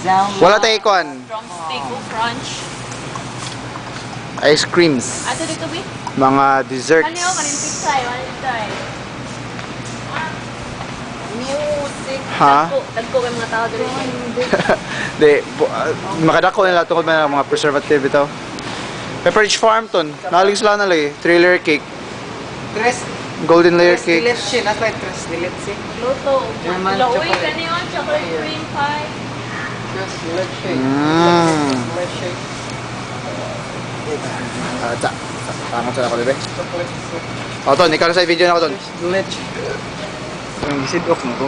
Zelma. Wala tayo kuan. Drumstick o crunch. Ice creams. Asa dito, bi? Mga desserts. Ano yun? Kanin pizza eh. Ano dito eh? Music. Ha? Dagko, dagko kay mga tao dito. Di, makadako nila tungkol man ang mga preservative ito. Pepperidge Farm ton. Nalig sila na lagi. Three layer cake. Tres. Golden layer Tres de cake. leche. Nasa like tres de leche. Luto. German Uy, chocolate. kani yun? Chocolate cream pie. Tres de leche. Tres leche. Ah, tsa. Tama sa ako, bebe. Chocolate. O, ton, ikaw na sa video na ako, ton. Tres de leche. Ang gisid off mo ko.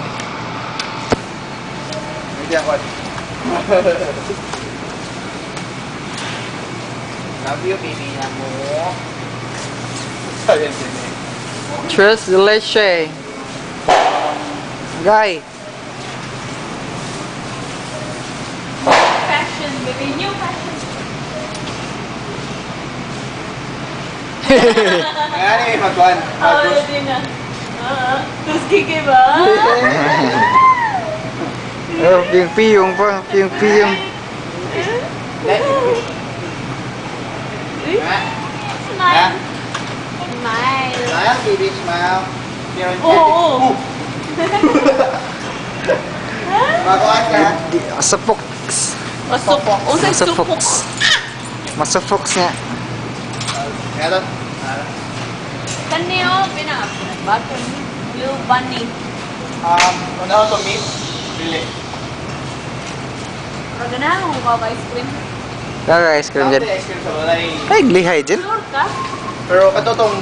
Hindi ako. Love you, baby na mo. Sabi din eh. Tres de leche. Guy. Fashion, baby. New fashion. Nga ni magkuan. Oh, hindi na. Ah, tapos kiki ba? Oh, piyong piyong pa. Piyong piyong. Smile. Smile. Smile, baby, smile. Meron Oo. Magkuan ka. Masapok. Masupok. Unsay Masapok. supok? Masapok nga. Nga ton. Kani oh, pina. Bago ni. Blue bunny. Una to meat. Dili. Pero ganahan mo ba ice cream? Kaka ice cream dyan. Ice cream sa balay. Ay, glihay dyan. Sure ka? Pero kato tong